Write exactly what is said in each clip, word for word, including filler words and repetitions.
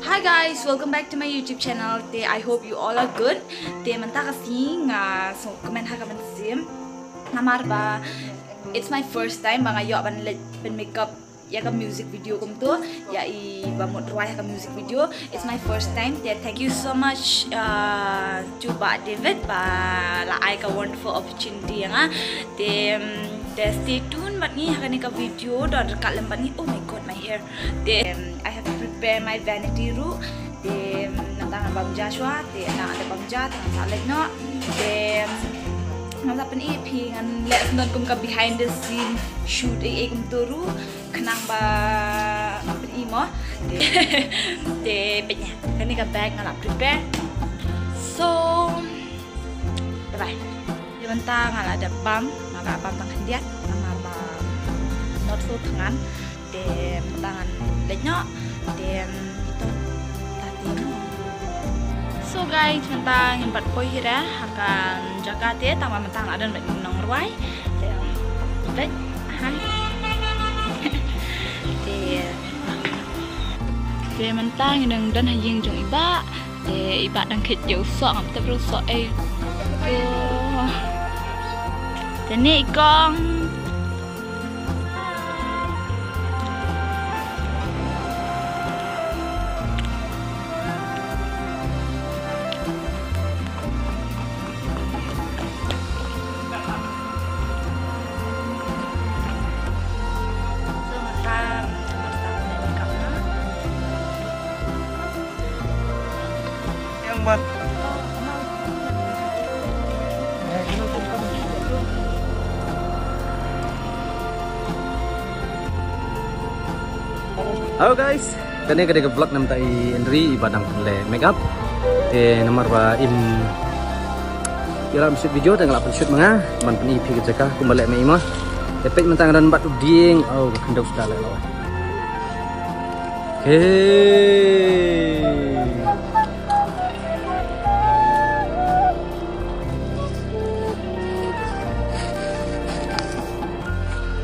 Hi guys, welcome back to my YouTube channel. Te I hope you all are good. Te mynta ka sngi nga sngewkmen ha ka mynsiem. Namar ba it's my first time ba nga ïoh ban leh ban makeup ïa ka music video kumto, ïa i Bah Mut Rwai ha ka music video. It's my first time. Te thank you so much, uh, to Bah David ba la ai ka wonderful opportunity ïa nga. Te, um, te stay tuned bad ngi ha kane ka video, don ryngkat lem bad ngi. Oh my god, my hair. Te, um, I have to prepare my vanity ruh. Te, um, nangta ngan bam ja shuwa, te nangta bam ja, te ngan sa leit noh. Te, um, ngan sa pyni ïa phi, ngan leh sngewdon kum ka behind the scene shoot ei ei kumto ruh. Khnang ba nga pyni mo. Te, te peit ïa kane ka bag nga la prepare. So, bye bye. Te mynta nga la dep bam, nga la bam tang khyndiat, namar ba not so thngan. Te mynta ngan leit noh. Te to ta te mo. So guys, mynta ngin pat poi hi ra ha ka jaka te, tang ba mynta nga la don bad i nongrwai. Te bye. Hi. Te, te mynta ngi dang don ha ïing jong i Bah. Te i Bah dang khit ïa u soh, ngam tip ruh u soh ei. Te, te ne i kong. Hello guys, kane ka dei ka vlog namar i Henry i Bah dang pynleh makeup. Te namar ba im ïarap shoot video te nga la pynshoot ma nga, ban pyni ïa phi ka jaka kumba leh ma i mo. Te peit mynta nga don bad u dieng, oh ka khyndew sda leh lawai. Okay.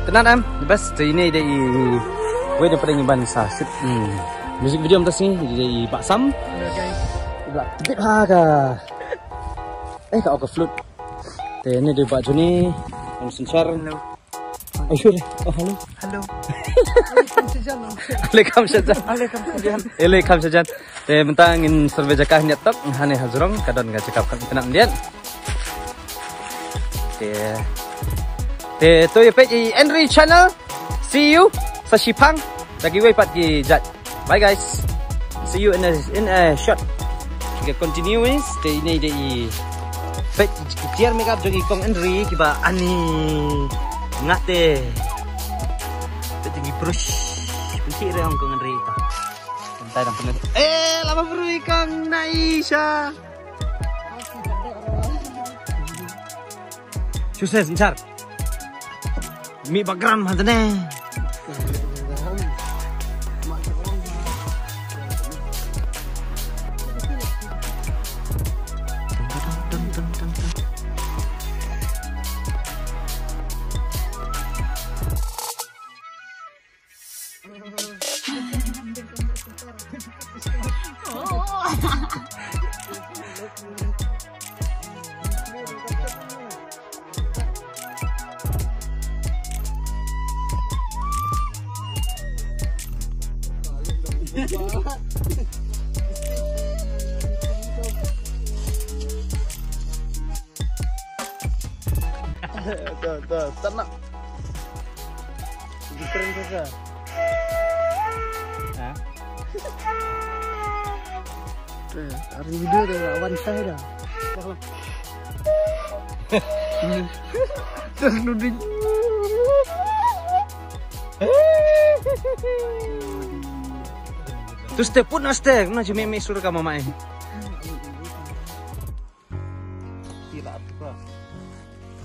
Tynat em, the best. Te ine i dei i wei na pdeng i ban sa shoot, hmm, music video mynta ka sngi, i dei i Bah Sam. Hello guys. I Bah tbit ha ka. Eh, ka, oh, ka flute. Te ine i dei i Bah Johnny, Ong Synshar. Hello. Ai, sure. Oh, hello. Hello. Alaikum salam. Alaikum salam. Alaikum salam. Te mynta ngin survey jaka hynñiewtrep, hangne ha jrong ka don ka jaka kham kynap ndiat. Te, te to ïa peit i Henry Channel. See you sa shiphang. Da kiwei pat ki jait. Bye guys. See you in a, in a short. Ki continue is te ine i dei i peit ki tiar makeup jong i kong Henry kiba ani ngate. Peit ki brush. Pynthik re ong kong Henry ta. Pyntai dang pynai. Eh, lama bru i kong Naisha. Sukses, Nchar. Mi background ha tene. Tuh, tuh, tenang. Lebih keren, Sasa. Hah? Eh, hari video dah, lawan saya dah. Terus nuding. Terus step pun aste, kena cumi mi surga mama eh. Tira tu ka.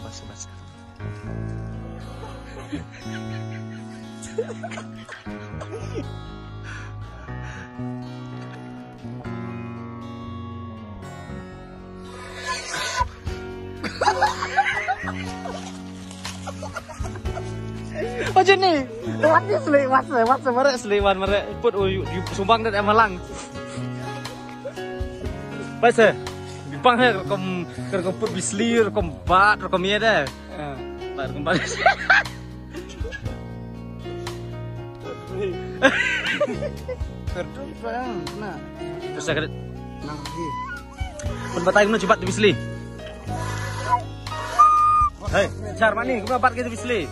Basa, basa. Macam ni. What is like, what's the, what's the, marek selewan, marek. Put, oh, you, you sumbang dan emalang. Bai se. Bang he, rukom, rukom put bisli, rukom bat, rukom ye de. Bat, rukom bat. Kerdun, bang, na. Terus saya kena. Nang di. Pun batai guna cepat bisli. Hei, jar mani, guna bat kita bisli.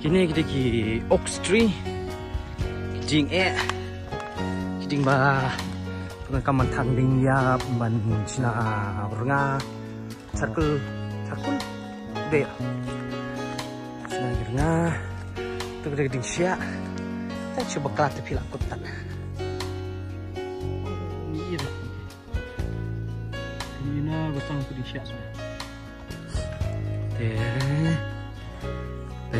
Kine kita ki oak tree. Ki jingeh. Ki jingba. Pyndonkam ban thang ding ïap ban shna rnga. Charkul, charkul. Dei. Sna ki rnga. Tu ka dei ka dieng shiah. Ta shu bakla te phi lah kut tat. Ni ina. Ni ina ba tang ka dieng shiah sna. Te. Te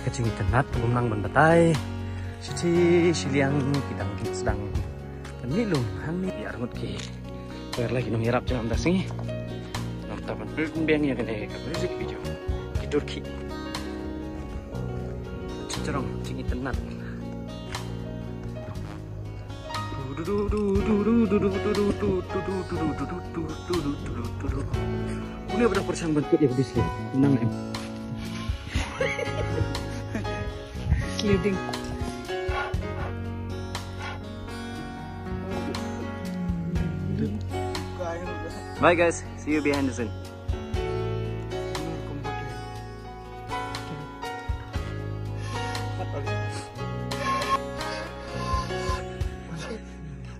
ka jingïatynnat bym nang ban batai. Shithi shiliang ki dang ki sdang. Ni lum hangne ïa arngut ki. Wer la ki nongïarap jong nga mynta sngi. Nangta ban pynbiang ïa kane ka music video. Ki dur ki. Chichrong jingïatynnat. Une ba dang pyrshang ban kut ïa ka bisli. Nang em. Sliding. Bye guys, see you behind the scene.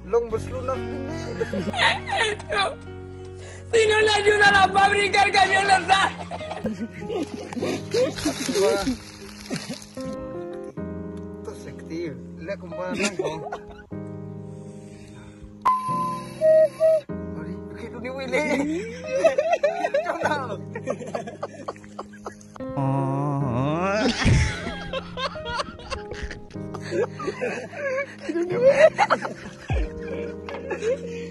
Long berselunak ni. Si no la ayuda a la fábrica, el camión la sa. Wah. Tu sekti. Lihat kembali, Bang. Hari, okey, dunia wili. Jangan. Oh.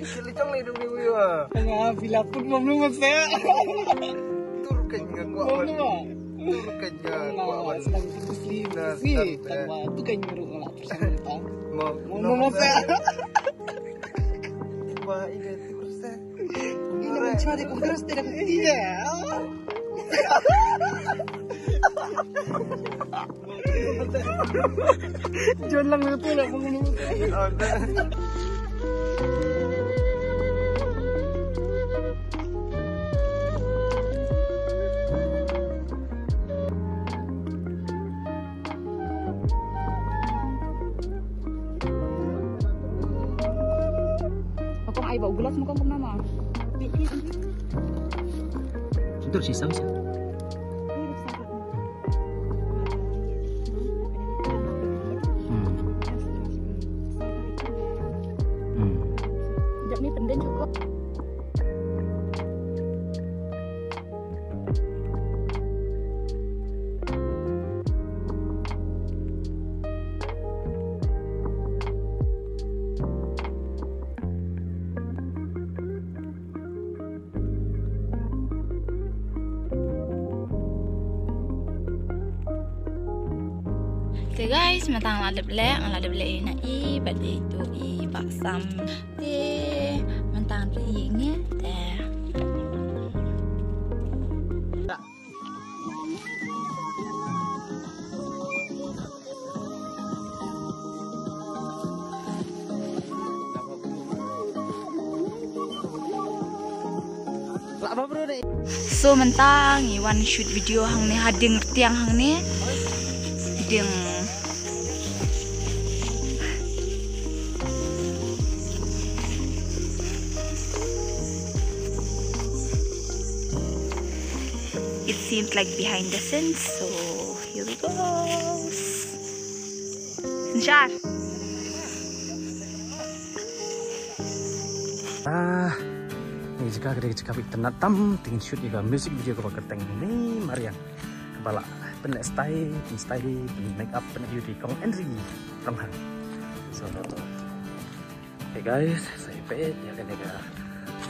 Sili chong ni dong ni wiwa. Nga bila pun mam lu masa. Tur kan nga gua. Mam lu ah. Tur kan nga gua. Sedang tu sli. Nah, sli. Sedang tu kan nga ru ngala tu sama ta. Mam lu masa. Wah, ini tu sa. Ini mencari kongres tidak. Iya. John lang itu lah penghulu. Ako ai ba u glass mo kam kumna ma. Sentuh sih sama sih. Hmm. Hmm. Jap ni pendek cukup. Okay guys, mynta nga la dep leh, nga la dep leh ïa i bad ïa itu i Bah Sam. Te mynta nga dep leh ïa i te. So mynta ngi wan shoot video hangne ha dieng tiang hangne. Dieng. It seems like behind the scenes, so here we go. Synshar. Ah, ni jaka ka dei ka jaka ba itynnat tam, te ngin shoot ïa ka music video kaba kyrteng Ni Mariang. Kaba la pynleh style, pyn style, pyn make up, pyn beauty kong Henry Ronghang. So, hey guys, sa ïa peit ïa kane ka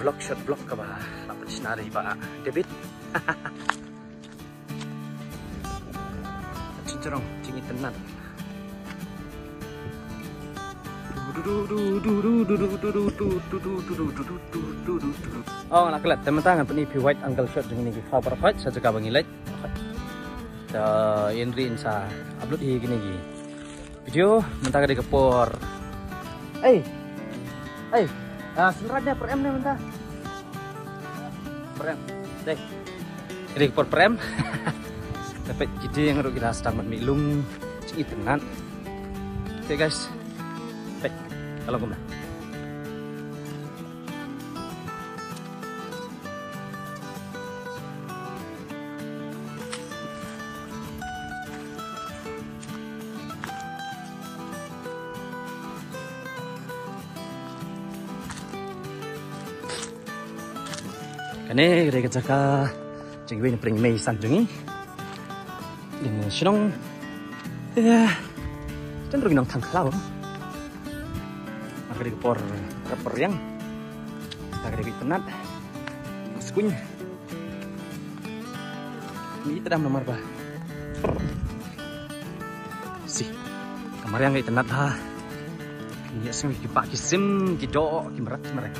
vlog, short vlog kaba la pynshna da i Bah David. Rong, jing itynnad. Oh, nga la klet, te mynta ngan pyni phi wide angle shot jong kine ki khlaw baroh khoit, sha jaka ba ngi leit. Te yn ri yn sa upload hi kine ki video, mynta ka dei ka por. Ei. Ei. Ah, Synraj ne, por em ne mynta. Por em. Dei. Ka dei ka por por em. Te peit ki dieng ruh ki da sdang ban mih lung. Jing itynnad. Okay guys. Peit. Ka long kumno. Kane ka dei ka jaka jong iwei na pdeng i mei i san jong ngi. Ding shnong. Ïa. Jan ruh ngi nang thang khlaw. Mar ka dei ka por rep riang. Mar ka dei ka itynnad. Skuñ. Ngi tdam namar ba. Si. Ka mariang ka itynnad ha. Ngi ïa sngew ki bah ki sim ki doh ki mrad ki mrad.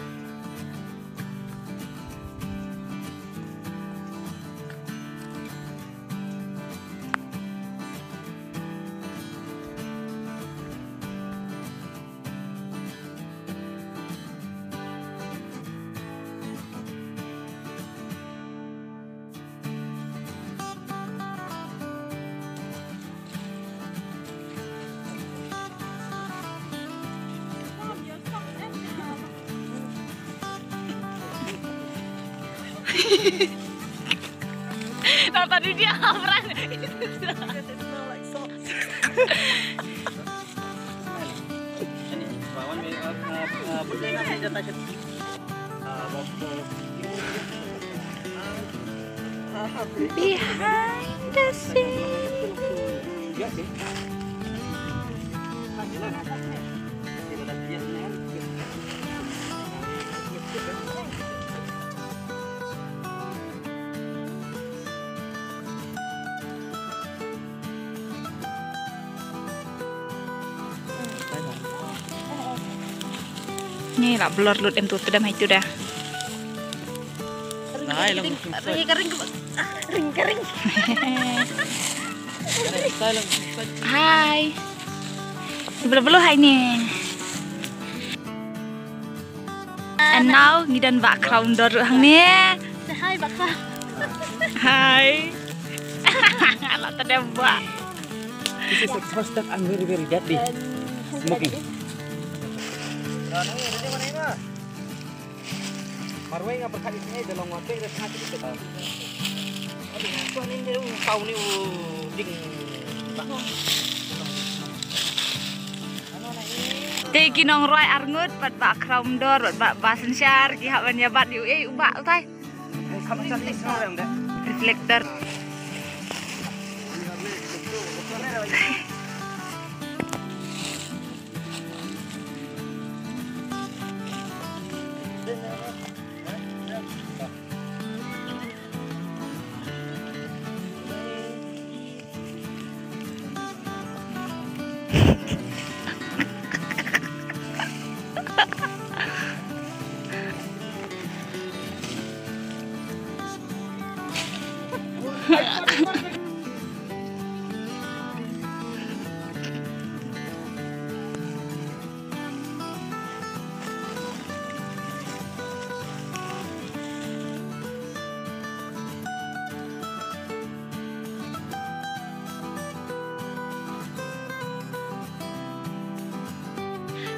Nang tadi dia Amran. Behind the scene. Ni la blur lut em tu tdem hai tu dah. Ring, ring, ring, ring. Hai. Belum, belum hai ni. And now ngi don Bah Crown Dor ruh hangne. Say hi, Bah Crown. Hi. Alah, tadi Bah. This is exhausted and very, very deadly. Smoking. Marwei nga berkat ini, dia long watai, dia tengah cerita. Aduh, tuan ini, uh, kau ni, uh, ding. Te ki nongrwai arngut bad Bah Kramdor bad Bah Synshar ki hap ban ïa bat ïa u, eh, u Bah utai. Reflector.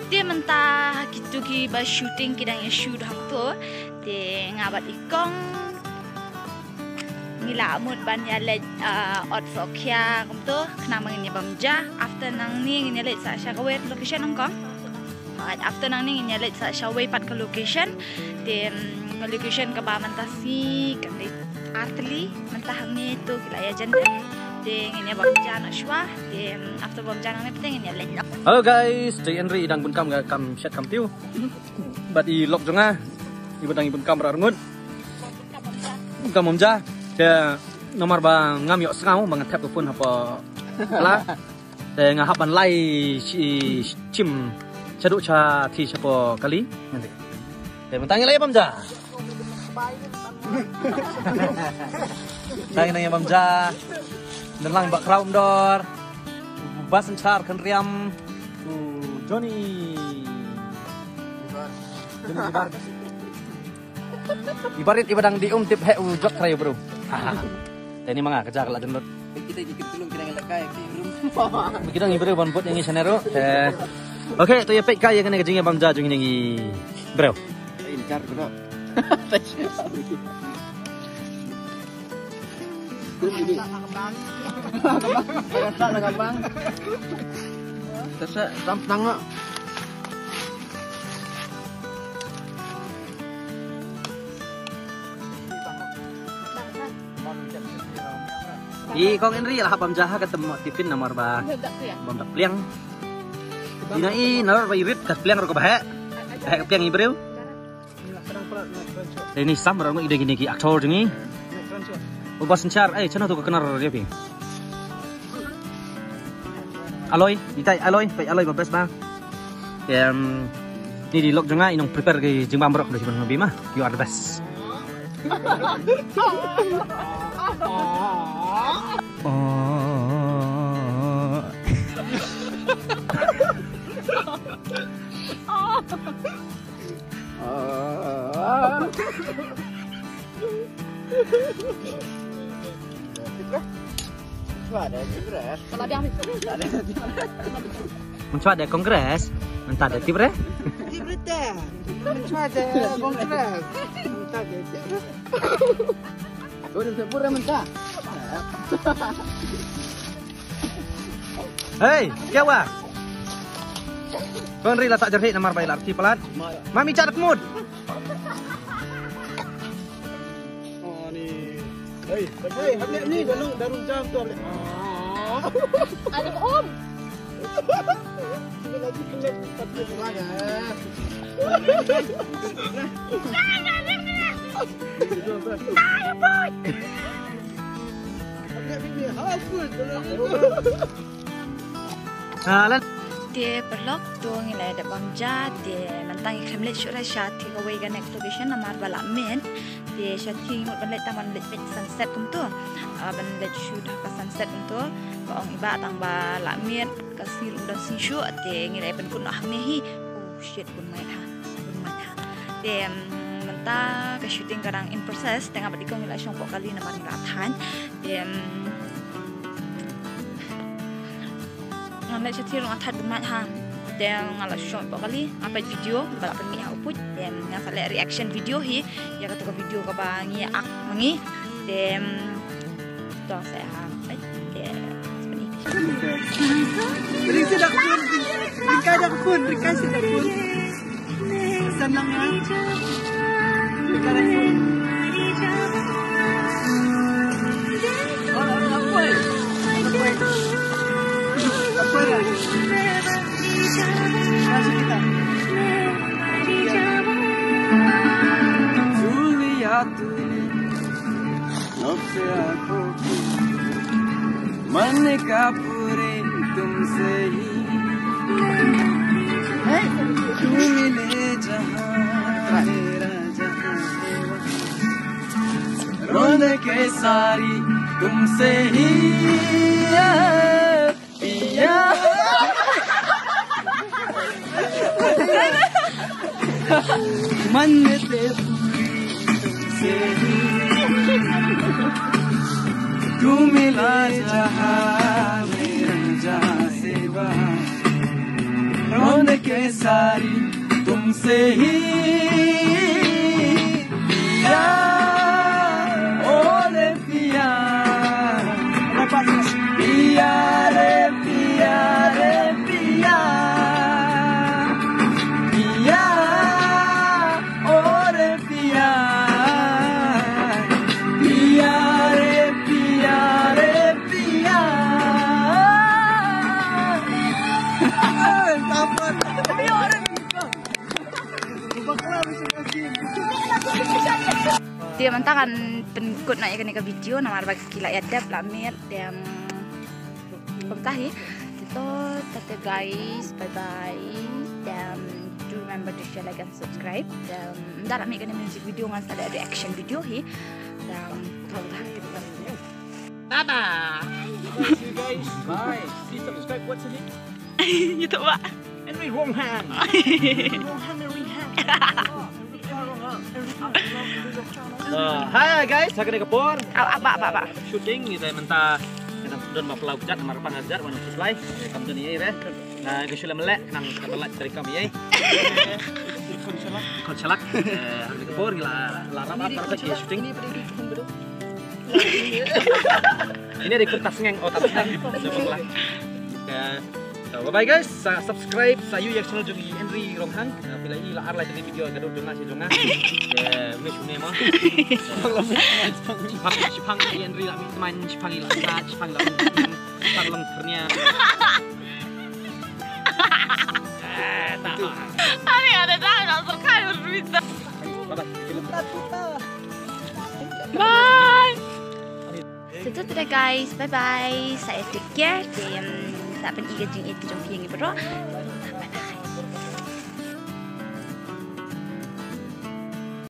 Te mynta kitu kiba shooting ki dang ïa shoot hangto. Te nga bad i kong ngi la mut ban ïa leit, ah, ot sohkhia kumto, khnang ba ngin ïa bam ja. After nangne ngin ïa leit sa sha kawei location, ong kong. Hooid, after nangne ngin ïa leit sa sha wei pat ka location. Te, mm, ka location kaba mynta sngi ka dei artylli, mynta hangne to ki la ïa jan. Te ngin ïa bam ja noh shuwa. Te, mm, after bam ja nangne te ngin ïa leit noh. Hello guys, te hynrei i dang bun kam, kam shet kam tiew. Bad i lok jong nga i ba dang i bun kam arngut. Bun kam bam ja. Te namar ba ngam ïohsngew ba nga thep ka phone hapoh Kala. Te nga hap ban lai shi shim shaduh sha thi shapoh kali. Te mynta ngi lai bam ja. Te ngi nang bam ja. Nang lang bak kraum dor. Bas nchar kan riam. Johnny. Johnny Ibar. Ibarit iba dang di um tip he u jok krai bro. Te ni manga ka jak la jendot. Kita ki tulung kira ngelak kai ki rum. Kita ngi bro ban bot yang ngi sanero. Te. Okay, to ya pek kai yang ne ka jing ya bam ja jung yang ngi bro. Incar bro. Terasa ram tang. I kong Henry lah bam ja ha ka tem tiffin namar ba bam dak pliang. Ina i namar ba irit ka pliang ro ka bahek. Bahek ka pliang i breu. Ini sam rang i dei kini ki actor jong ngi. U bas nchar, eh, chano tu ka kenar dia pi. Aloy, itai Aloy, pai Aloy ba best ba. Em, ni di lok jong nga i nong prepare ki jingbam rok dei ban bi ma. You are the best. Oh. Mynta da kongres, mynta da tip re. Tip re te. Mynta da kongres, mynta da tip re. Udah sepur mynta. Hei, kya hua? Kong Ri la tak jerhik namar bai la arti palat. Mami cak mut. Oh ni. Hei, hei, hei, ni dalam dalam jam tu. Ada om. Te paralok, to ngi la dep bam ja, te mynta ngi khlem leit shuh re sha thi kawei ka next location namar ba la miet. Te sha thi ngi mut ban leit tang ban leit peit sunset kumto. Ah, ban leit shoot ha ka sunset kumto. Ba ong i bah tang ba la miet ka sngi ruh ym don sngi shuh, te ngi la pynkut noh hangne hi. Oh shit, bun mait ha. Bun mait ha. Te, mm, mynta ka shooting ka dang in process, te nga bad i kong ngi la shong poh kali namar ngi la thait. Te, mm, nga leit sha thi ruh nga thait bun mait ha. Te nga la shong poh kali, nga peit video ba la pynmih ha u puit. Te, mm, nga sa leh reaction video hi ïa kato ka video kaba ngi ak ma ngi. Te, mm, To sa ha. Ai, te. Ring si dak pun, ring kai dak pun, ring kai si dak pun. Senang ya. Ring kai dak pun. Oh, oh, apa? Apa? Apa ya? Kasih kita. Julia tu. नक्शे आंखों की मन का पूरे तुमसे ही तू मिले जहां मेरा जहां है वहां रौनकें सारी तुमसे ही पिया मन्नतें पूरी तुमसे ही तू मिला जहां मेरा जहां से वहां रौनकें सारी तुमसे ही पिया ओ रे पिया पिया रे पिया रे पिया पिया ओ रे पिया पिया रे पिया रे पिया Te mynta kan pynkut noh ïa kane ka video namar ba ki la ïa dep la miet te, em, Pengtahi. Te to, tata guys, bye bye. Then do remember to share, like and subscribe. Then ynda la mih kane music video ngan sa da reaction video hi. Then to, bye bye. See you guys. Bye. Please subscribe. What's your name? Ito ba? Henry Wong Hang. Henry Wong Hang, Henry Hang. So, hi guys, ha kane ka por. Aw, aba, aba, aba. Shooting kita mynta, kita don ba plau jat namar pang jat wan kislai. Kam don ei re. Na ka shule melek nang ka melek dari kam ei. Kon shalak. Eh, ha kane ka por la la rap ap para ki shooting. Ini ada kertas ngeng, oh, kertas ngeng. Coba lah. Ya. So, bye bye guys, sa subscribe sa yu yak channel jong i Henry Ronghang. Na pila i la ar lai tadi video ka dor jong nga si jong nga. Ya, miss ne ma. Shipang shipang i Henry la mi teman shipang i la sa shipang la shipang long ternia. Ani ada dah nak terkait berita. Bye bye. Bye. So, to today guys, bye bye. Sa take care. Then sa pynïaid ka jingïaid ka jong phi ïa ngi baroh. Bye bye.